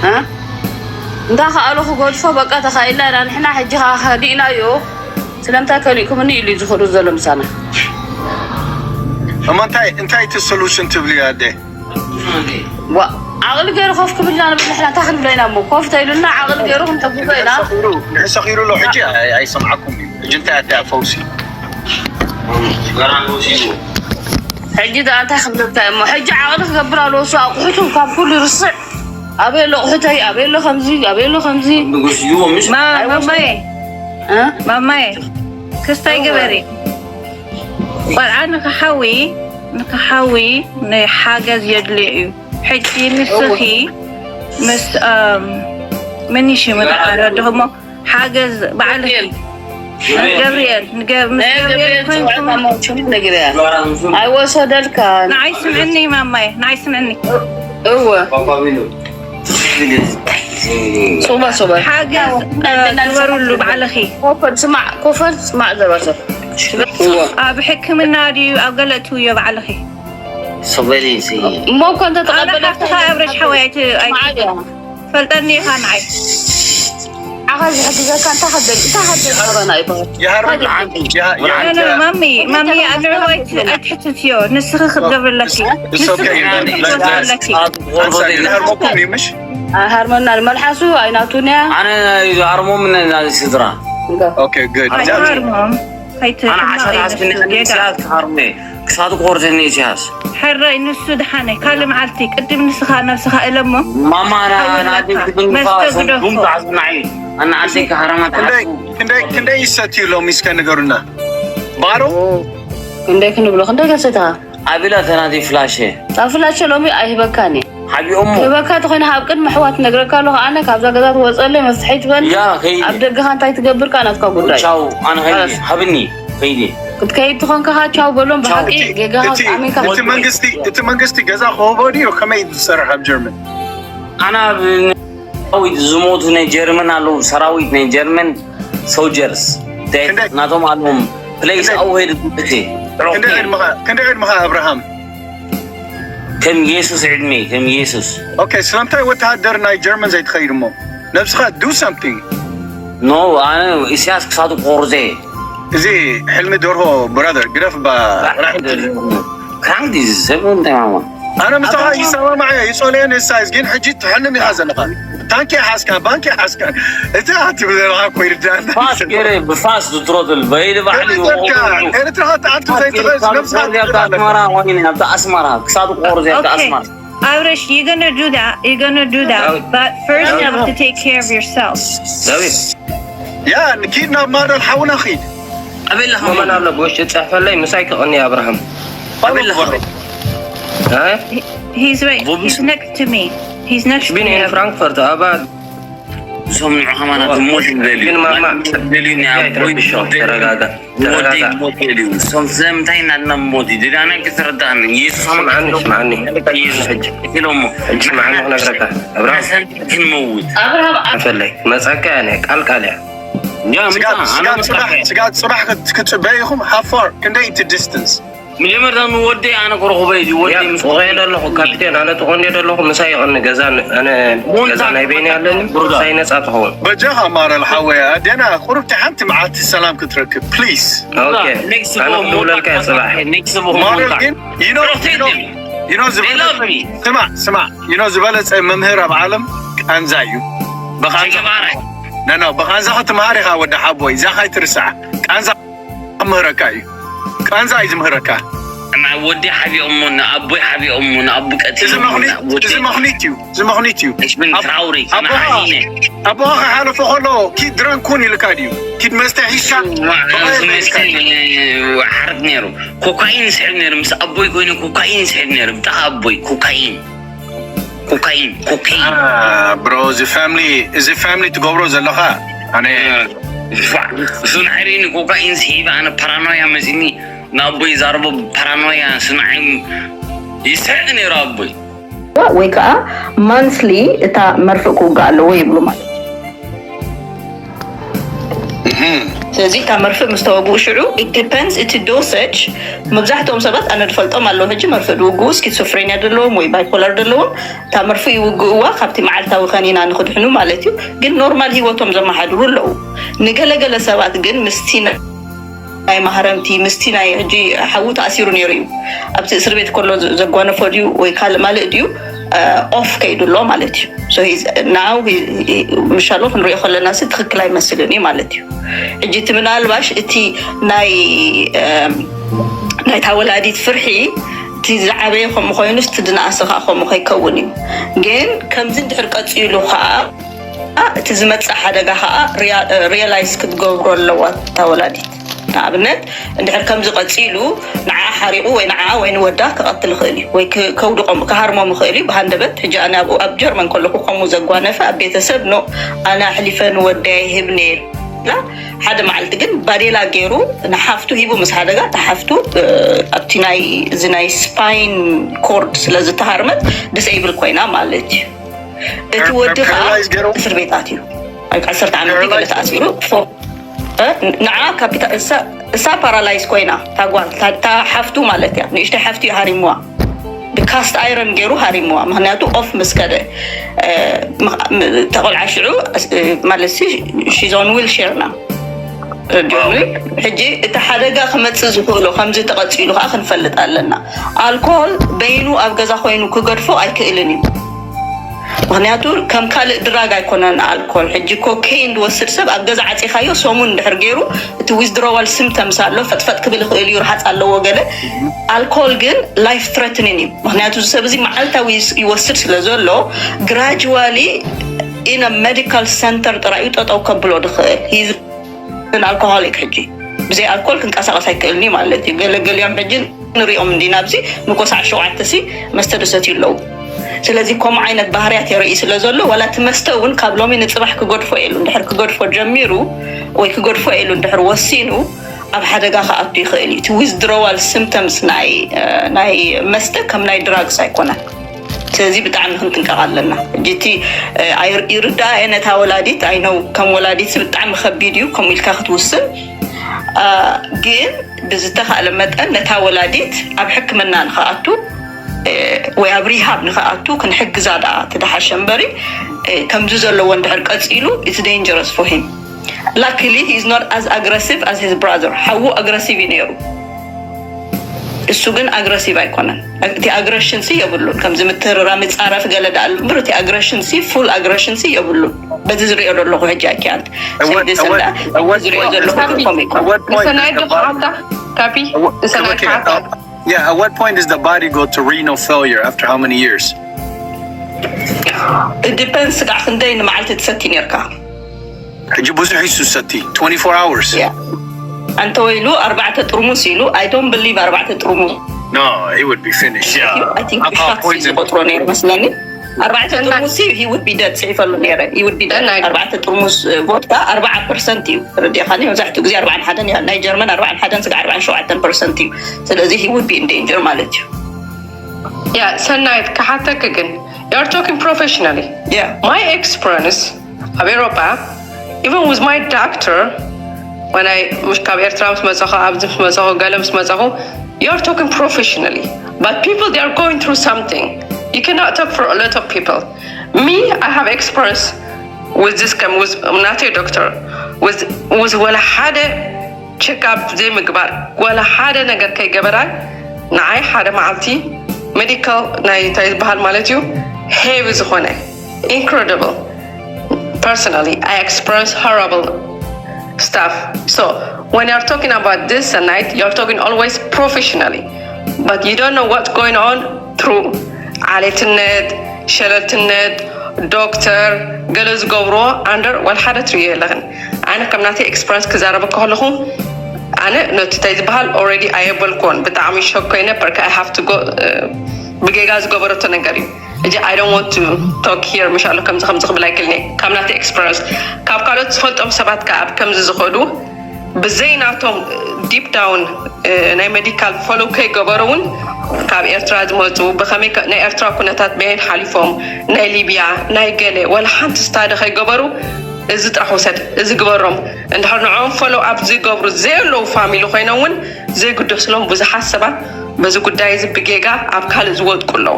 እ? እንዳ ከኣሉ ክገድፎ በቃ ተኻኢልና ኢና ንሕና። ሕጂ ከኣ ከዲእናዮ። ስለምንታይ ከሊእኩምኒ ኢሉ እዩ ዝኽዱ ዘሎ ምሳና። እሞ እንታይ እንታይ እቲ ሶሉሽን ትብልዮ ኣደ? ዋ፣ ዓቕሊ ገይሩ ኮፍ ክብልና ንብል ንሕና እንታይ ክንብሎ ኢና እሞ? ኮፍ ተኢሉና ዓቕሊ ገይሩ ክንሕግዞ ኢና። ንሕሰኺሩ ኣሎ ሕጂ ኣይ- ኣይሰምዓኩም እዩ። ሕጂ እንታይ ኣደ ፈውሲ? ሕጂ ደኣ እንታይ ክብለካ እሞ? ሕጂ ዓቕሊ ክገብር ኣለዎ እሱ ኣቑሑቱ ካብ ኩሉ ይርስዕ። ኣበይ ኣሎ ኣቑሑተይ? ኣበይ ኣሎ ከምዚ? ኣበይ ኣሎ ከምዚ? ንጉስ እዩ ምሽ ማ- ማማዬ እ? ማማዬ ክስታይ ግበሪ። ቆልዓ ንክሓዊ ንክሓዊ ናይ ሓገዝ የድልዮ እዩ። ሕጂ ንስኺ ምስ እም፣ መን ይሽሙ ደኣ ረድኹሞ ሓገዝ በዓል ገብርኤል ንገ- ምስ ናይ ገብርኤል ገብርኤል ኮይንኩም ጽዋዕታ ሽሙ ነግርያ። ኣይወሰደልካ። ንዓይ ስምዕኒ ማማዬ ንዓይ ስምዕኒ እወ። ጽባ ጽባ። ሓገዝ እ፣ ግበሩሉ ባዕልኺ። ኮፈል ስማዕ፣ ኮፈል ስማዕ ዘባሰ። እወ። ኣብ ሕክምና ድዩ ኣብ ገለ እትውዮ ባዕልኺ? ሰበሊ ሲ እሞ እኮ እንተ ኣነ ተቐበለ ካብትኻ ኣብረሽ ሓወይ ኣይት- ኣይት- ፈልጠኒ ኢኻ ንዓይ ዓኻ ዝሕግዘካ እንታይ ከደል እንታይ ከደል ጸበና ይበሃል። የሃርም ብርሃን ኖ፣ ኖ፣ ማሚ ማሚ ኣንዕኡ ኣይት- ኣይትሕትትዮ ንስኺ ክትገብርለኪ It's okay. ክትገብርለኪ የሃርመኩም እዩ ምሽ? ሃርመና ንመልሓሱ ኣይናቱንያ ኣነ ኣርሞም ናይ ስድራ Okay, good. ኣይትሃርሞም ኣነ ዓሻ ሓስብኒ ኣይትማቕ ንስያት ክሃርሜ ክሳቱ ክቆርተኒ ኢሳያስ ሕራይ ንሱ ድሓነ ካልእ መዓልቲ ቅድም ንስኻ ነብስኻ እለሞ ማማ ናዲ ክትንፋ መስተ ግደፎ። ሰንዱም ተዓዝናዒ ኣነ ዓደይ ክሃረማ ክንደይ ተዓዝቡ ክንደይ ክንደይ ይሰትዩ ሎሚ እስከ ንገሩና። ባሮ ክንደይ ክንብሎ ክንደይ ገሰታ ኣቢላ ተናዲ ፍላሸ ኣብ ፍላሸ ሎሚ ኣይህበካን እየ። ሓቢኦሞ ክህበካ ተኾይነ ኣብ ቅድሚ ኣሕዋት ነግረካ ኣለኹ። ኣነ ካብዛ ገዛ ትወፀለይ መፍትሐይ ትበል። ያ ከይዲ ኣብ ደገኻ እንታይ ትገብር ከዓ ናትካ ጉዳይ። ቻው ኣነ ከይዲ ሃብኒ ከይዲ ክትከይድ ትኾንካ ከዓ ቻው በሎም። ብሓቂ እቲ ጌጋኻ እቲ- ኣሚንካ እቲ መንግስቲ እቲ መንግስቲ ገዛ ክህቦ ድዩ ከመይ ዝሰርሕ ኣብ ጀርመን? ኣና ሰራዊት ዝሞቱ ናይ ጀርመን ኣለዉ ሰራዊት ናይ ጀርመን ሶልጀርስ ክንደይ- ናቶም ኣለዎም ፕሌስ ክንደይ- ኣውሄድ እቲ ክንደይ ዕድመኻ ክንደይ ዕድመኻ ኣብርሃም? ከም የሱስ ዕድሜ ከም የሱስ ኦኬ፣ ስለምንታይ ወተሃደር ናይ ጀርመን ዘይትኸይድ እሞ ነብስኻ do something። ኖ ኣነ ኢሳያስ ክሳቱ ቆርዘ እዚ ሕልሚ ደርሆ ብራዘር ግደፍ ባ ክራንክ ዲዚ ሰብ እንታይ ማማ ኣነ ምሳኻ ይሰማማዕ እየ ይጸልየን እሳይስ ግን ሕጂ ትሕልም ኢኻ ዘለኻ። ታንኪ ሓዝካ ባንኪ ሓዝካ እቲ ኣትብል ዘለኻ እኮ ይርዳእ። ፋስ ገይረ ብፋስ ዝትሮትል በይዲ ባዕሉ ኤርትራኻ ትኣቱ ዘይትኽእል ነብስኻ ትኽእል ኣለካ። ኣስመራ ወይኒ ኣብቲ ኣስመራ ክሳቱ ቆርዘ ኣብቲ Okay. ኣስመራ Avresh, you're gonna do that. You're gonna do that. But first, you have to take care of yourself. ዳዊት ያ ንኪድ ናብ ማደል ሓውና ኺድ ኣበይ ኣለኻ መመን ኣሎ ብውሽጢ ጸሕፈለይ ምሳይ ክቕኒ ኣብርሃም ኣበይ ኣለኻ He- He's right. He's next to me. He's next to ቢን me. ኢን ፍራንክፈርት ኣባ ሰምዑ ከማና ትሞት ይደልዩ ግን ማማ ደልዩ ተረጋጋ ተረጋጋ ሞት ይደልዩ። ሰም ስለምንታይ እናድና ሞት ይደልዩ ኣነ ክትረዳእኒ ኢየሱስ ስምዓኒ ስምዓኒ ኢየሱስ ኢሎሞ ሕጂ ስምዓኒ ክነግረካ ኣብርሃም ሰንት ክንመውት ኣብርሃም ፈለይ መጻካ እያ ቃል ቃል እያ ያ ስጋት ምሳ ስጋት ኣነ ጽባሕ ስጋት ጽባሕ ክት- ክትጽበዩ ኢኹም how far ክንደይ እቲ distance? መጀመርታ ንወደይ ኣነ ክረኽቦ እዩ ወደይ ምስ ተቆየ ደለኹ ካፒቴን ኣነ ተቆንደ ደለኹ ምሳይ ይቐኒ ገዛ ኣነ ገዛ ናይ በይኒ ኣለኒ ምሳይ ነፃ ትኸውን በጃኻ ማረል ሓወይ ኣዴና ቁሩብቲ ሓንቲ መዓልቲ ሰላም ክትረክብ please። ኦኬ ኣነ ክድውለልካ እየ ፅባሕ ኔክስት ማረል ግን you know you know you know ዝበለጸ ስማዕ ስማዕ you know ዝበለጸ መምህር ኣብ ዓለም ቃንዛ እዩ። ብቃንዛ ገባራይ no no ብቃንዛ ክትምሃር ኢኻ ወዲ ሓቦይ እዛ ካይትርስዓ ቃንዛ ክምህረካ እዩ። ቃንዛ እዩ ዝምህረካ። እና ወዲ ሓቢኦሞ ንኣቦይ ሓቢኦሞ ንኣቡ እዚ ቀቲሎሞ መኽኒት ንኣቦይ እዚ መኽኒት እዩ እዚ መኽኒት እዩ። እሽብን ኣብ- ትራውሪ ኣቦኻ ከናሓይነ ኣቦኻ ክሓለፎ ከሎ ኪድ ድረንኩን ኢልካ ድዩ ኪድ መስተ ሒዝካ ብቐየር ኢልካ ድዩ? ሓርድ ነይሩ ኮካይን ስሕብ ነይሩ ምስ ኣቦይ ኮይኑ ኮካይን ስሕብ ነይሩ ብጣ ኣቦይ ኮካይን ኮካይን ኮካይን ብሮ እዚ ፋሚሊ እዚ ፋሚሊ ትገብሮ ዘለኻ ኣነ እሱ ንዓይኒ ኮካይን ስሒበ ኣነ ፓራኖያ መፂኒ ንኣቦይ ዛርቦ ፓራኖያ ስንዓይ ይስሕቅ ነይሩ ኣቦይ ወይ ከዓ ማንስሊ እታ መርፍእ ክውጋእ ኣለዎ ይብሉ ማለት እዩ። ስለዚ እታ መርፍእ ምስ ተወግኡ ሽዑ it depends እቲ dosage። መብዛሕትኦም ሰባት ኣነ ዝፈልጦም ኣለዉ ሕጂ መርፍእ ዝውግኡ ስኪዞፍሬንያ ዘለዎም ወይ ባይፖላር ዘለዎም እታ መርፍእ ይውግእዋ ካብቲ መዓልታዊ ከኒና ንክድሕኑ ማለት እዩ። ግን ኖርማል ህይወቶም ዘመሓድሩ ኣለዉ። ንገለገለ ሰባት ግን ምስቲ ናይ ማህረምቲ ምስቲ ናይ ሕጂ ሓዉ ተኣሲሩ ነይሩ እዩ። ኣብቲ እስር ቤት ከሎ ዘጓነፎ ድዩ ወይ ካልእ ማልእ ድዩ ኦፍ ከይዱ ኣሎ ማለት እዩ። ናው ምሻሎ ክንሪኦ ከለና ሲ ትክክል ኣይመስልን እዩ ማለት እዩ። ሕጂ እቲ ምናልባሽ እቲ ናይ ናይታ ወላዲት ፍርሒ እቲ ዝዓበየ ከምኡ ኮይኑስ እቲ ዝነኣሰ ከዓ ከምኡ ከይከውን እዩ። ግን ከምዚ እንድሕር ቀፂሉ ከዓ እቲ ዝመፅእ ሓደጋ ከዓ ሪያላይዝ ክትገብሮ ኣለዋ እታ ወላዲት። ንኣብነት እንድሕር ከምዚ ቀፂሉ ንዓ ሓሪቑ ወይ ንዓ ወይ ንወዳ ክቐትል ይኽእል እዩ ወይ ከውድቆም ክሃርሞም ይኽእል እዩ ብሃንደበት። ሕጂ ኣነ ኣብኡ ኣብ ጀርመን ከለኹ ከምኡ ዘጓነፈ ኣብ ቤተሰብ ኖ ኣነ ኣሕሊፈ ንወደይ ኣይህብን እየ ኢላ ሓደ መዓልቲ ግን ባዴላ ገይሩ ንሓፍቱ ሂቡ ምስ ሓደጋ እታ ሓፍቱ ኣብቲ ናይ እዚ ናይ ስፓይን ኮርድ ስለ ዝተሃርመት ዲስኤብል ኮይና ማለት እዩ። እቲ ወዲ ከዓ እስር ቤት ኣትዩ። ኣብ ዓሰርተ ዓመት ገለ ተኣሲሩ ንዓ ካፒታ እሳ ፓራላይዝ ኮይና ታጓል ታሓፍቱ ማለት እያ ንእሽተ ሓፍቱ እዩ ሃሪምዋ። ብካስት ኣይረን ገይሩ ሃሪምዋ ምክንያቱ ኦፍ ምስ ከደ ተቆልዓ ሽዑ ማለት ሺዞን ዊልሼር ና ረዲዮኒ። ሕጂ እቲ ሓደጋ ክመፅእ ዝኽእሎ ከምዚ ተቐፂሉ ከዓ ክንፈልጥ ኣለና። ኣልኮል በይኑ ኣብ ገዛ ኮይኑ ክገድፎ ኣይክእልን እዩ። ምክንያቱ ከም ካልእ ድራግ ኣይኮነን ኣልኮል። ሕጂ ኮኬይን ዝወስድ ሰብ ኣብ ገዛ ዓፂኻዮ ሰሙን እንድሕር ገይሩ እቲ ዊዝድሮዋል ሲምፕተምስ ኣሎ፣ ፈጥፈጥ ክብል ይኽእል እዩ፣ ርሃፅ ኣለዎ ገለ። ኣልኮል ግን ላይፍ ትረትኒን እዩ። ምክንያቱ እዚ ሰብ እዚ መዓልታዊ ይወስድ ስለ ዘሎ ግራጅዋሊ ኢነ ሜዲካል ሰንተር ጥራይ እዩ ጠጠው ከብሎ ዝኽእል። ኣልኮሆሊክ ሕጂ ብዘይ ኣልኮል ክንቀሳቀስ ኣይክእልኒ ማለት እዩ። ገለገሊኦም ሕጂ ንሪኦም እንዲና ኣብዚ ንኮሳዕ ሸውዓተ ሲ መስተ ደሰት ኣለዉ። ስለዚ ከምኡ ዓይነት ባህርያት የርኢ ስለ ዘሎ ዋላ እቲ መስተ እውን ካብ ሎሚ ንፅባሕ ክገድፎ የሉ እንድሕር ክገድፎ ጀሚሩ ወይ ክገድፎ የሉ እንድሕር ወሲኑ ኣብ ሓደጋ ክኣቱ ይኽእል እዩ። እቲ ዊዝድሮዋል ሲምፕተምስ ናይ መስተ ከም ናይ ድራግስ ኣይኮነን። ስለዚ ብጣዕሚ ክንጥንቀቕ ኣለና። ሕጂ እቲ ይርዳእ እየ ነታ ወላዲት ኣይነው ከም ወላዲት ብጣዕሚ ከቢድ እዩ ከምኡ ኢልካ ክትውስን። ግን ብዝተኻእለ መጠን ነታ ወላዲት ኣብ ሕክምና ንክኣቱ ወይ ኣብ ሪሃብ ንክኣቱ ክንሕግዛ ደኣ ትደሓሸ እምበሪ ከምዚ ዘለዎ እንድሕር ቀፂሉ it's dangerous for him. Luckily he is not as aggressive as his brother. ሓዉ ኣግረሲቭ እዩ ነይሩ። እሱ ግን ኣግረሲቭ ኣይኮነን። እቲ ኣግረሽን ሲ የብሉን። ከምዚ ምትርራ ምፃረፍ ገለ ደኣ እምበር እቲ ኣግረሽን ሲ ፉል ኣግረሽን ሲ የብሉን። በዚ ዝሪኦ ዘለኹ ሕጂ ኣኪያንት ዝሪኦ ዘለኹ ኮም ይኮን ሰናይ ዶ ከዓታ ካፒ ሰናይ ከዓታ Yeah, at what point does the body go to renal failure after how many years? It depends ስጋዕ ክንደይ ንመዓልቲ ትሰቲ ነርካ። ሕጂ ብዙሕ እዩ ዝሰቲ twenty-four hours. Yeah. እንተ ወይሉ ኣርባዕተ ጥርሙስ ኢሉ I don't believe ኣርባዕተ ጥርሙስ No, he would be finished. Yeah. I think ብሻት ዝቆጥሮ ነይሩ መስለኒ። ኣርባዕተ ጥርሙስ he would be dead ጽሒፈሉ ነይረ። He would be dead. ኣርባዕተ ጥርሙስ ቮድካ ኣርባዓ ፐርሰንት እዩ። ተረዲእካኒ? መብዛሕትኡ ግዜ ኣርባዓን ሓደን እያ። ናይ ጀርመን ኣርባዓን ሓደን ስጋ ኣርባዓን ሸውዓተን ፐርሰንት እዩ። ስለዚ he would be in danger ማለት እዩ። Yeah, ሰናይት ክሓተክ ግን you're talking professionally. Yeah. My experience ኣብ ኤሮፓ even with my doctor when I ምሽ ካብ ኤርትራ ምስ መፀኹ ኣብዚ ምስ መፀኹ ገለ ምስ መፀኹ you're talking professionally, but people they are going through something. You cannot talk for a lot of people. Me, I have experience with this ከም with ናተይ ዶክተር with with ወላ ሓደ ቸካፕ ዘይምግባር ወላ ሓደ ነገር ከይገበራ ንዓይ ሓደ መዓልቲ ሜዲካል ናይ እንታይ ዝበሃል ማለት እዩ ሄቪ ዝኾነ incredible. Personally, I experience horrible stuff. So when you're talking about this tonight, you're talking always professionally, but you don't know what's going on through ዓሌትነት፣ ሸለልትነት፣ ዶክተር ገለ ዝገብርዎ under ወላ ሓደ ትርእዮ የለኽን። ኣነ ከም ናተይ ኤክስፐረንስ ክዛረበ ከለኹ ኣነ ነቲ እንታይ ዝበሃል already ኣየበልኩዎን ብጣዕሚ ሾክ ኮይነ በርካ I have to go ብጌጋ ዝገበረቶ ነገር እዩ። እጂ I don't want to talk here ምሻሎ ከምዚ ከምዚ ክብል ኣይክልኒ ካብ ናተይ ኤክስፐረንስ ካብ ካልኦት ዝፈልጦም ሰባት ከዓ ኣብ ከምዚ ዝኸዱ ብዘይ ናቶም ዲፕ ዳውን ናይ ሜዲካል ፎሎ ከይገበሩ እውን ካብ ኤርትራ ዝመፁ ብከመይ ናይ ኤርትራ ኩነታት በየን ሓሊፎም ናይ ሊብያ ናይ ገለ ወላ ሓንቲ ስታዲ ከይገበሩ እዚ ጥራሕ ውሰድ፣ እዚ ግበሮም። እንድሕር ንዕኦም ፎሎ ኣፕ ዝገብሩ ዘየለዉ ፋሚሊ ኮይኖም እውን ዘይግደስሎም ብዙሓት ሰባት በዚ ጉዳይ እዚ ብጌጋ ኣብ ካልእ ዝወድቁ ኣለዉ።